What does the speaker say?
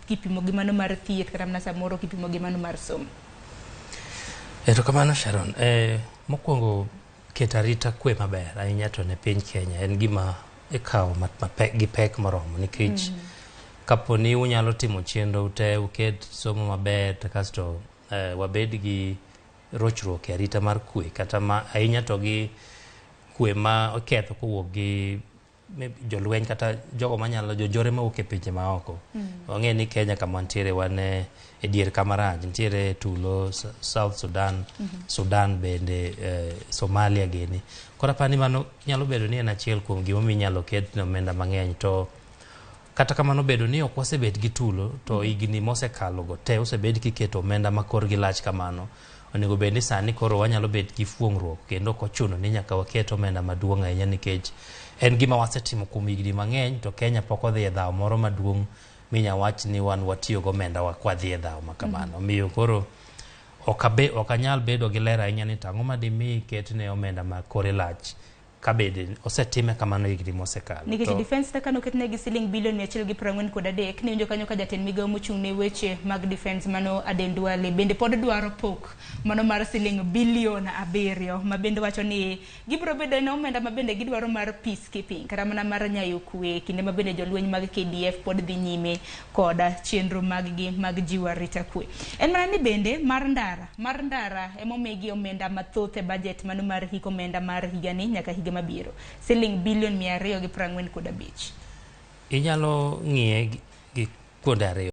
Kipimo gi mano mar thieth kata mana samoro kipimo gi mano mar somo. Erokamano, Sharon. Mokwongo keto arita kwe maber ahinya to ne piny Kenya en gima ikawo gi pek moromo nikech kapo ni unyalo timo chenro te, uket somo maber, to kasto wabed gi rochruok e arita mar kwe, kata ma ahinya to gi kwe ma oketho kowuok gi jolweny kata jogo manyalo jonjore mawuok e pinje maoko. Wang'e ni Kenya kama wantiere, wan e dier kama rach, nitiere tulo South Sudan, Sudan bende, Somalia gini. Koro apani mano nyalo bedo ni en achiel kuom gimomiyo inyalo ket ne omenda mang'eny. To kata kamano, bedo ni ok wasebet gi tulo to higni mosekalo go te osebed kiketo omenda ma korgi lach kamano, onego bed ni sani koro wanyalo bet gi fuong'ruok kendo ok ochuno ni nyaka waket omenda maduong' ahinya, nikech en gima wasetimo kuom higni mang'eny to Kenya pok odhi e dhawo moro maduong' minya wach ni wan watiyo go omenda wa kwadhi e dhawo ma kamano. Omiyo koro ok anyal bedo gi ler ahinya ni to ang'o madimi ketne omenda ma kore lach ka bende osetime kamano higni mosekalo. Nikech defense kaka noketnegi siling bilion 143, niwinjo kanyo ka jatend migawo mochung' ne weche mag defense, mano Aden Duale, bende pod dwaro pok mano mar siling bilion 7, ma bende wacho ni gibiro bedo en omenda ma bende gidwaro mar peacekeeping kata mana mar nyayo kwe, kinde ma bende jolweny mag KDF pod dhi nyime kod chenro mag-gi mag jiwo arita kwe. En mana ni bende mar ndara emomigi omenda mathoth e budget mano mar hik omenda mar higani nyaka higa mabiro, siling bilion 245. Inyalo ng'iye gi kuonde ariyo.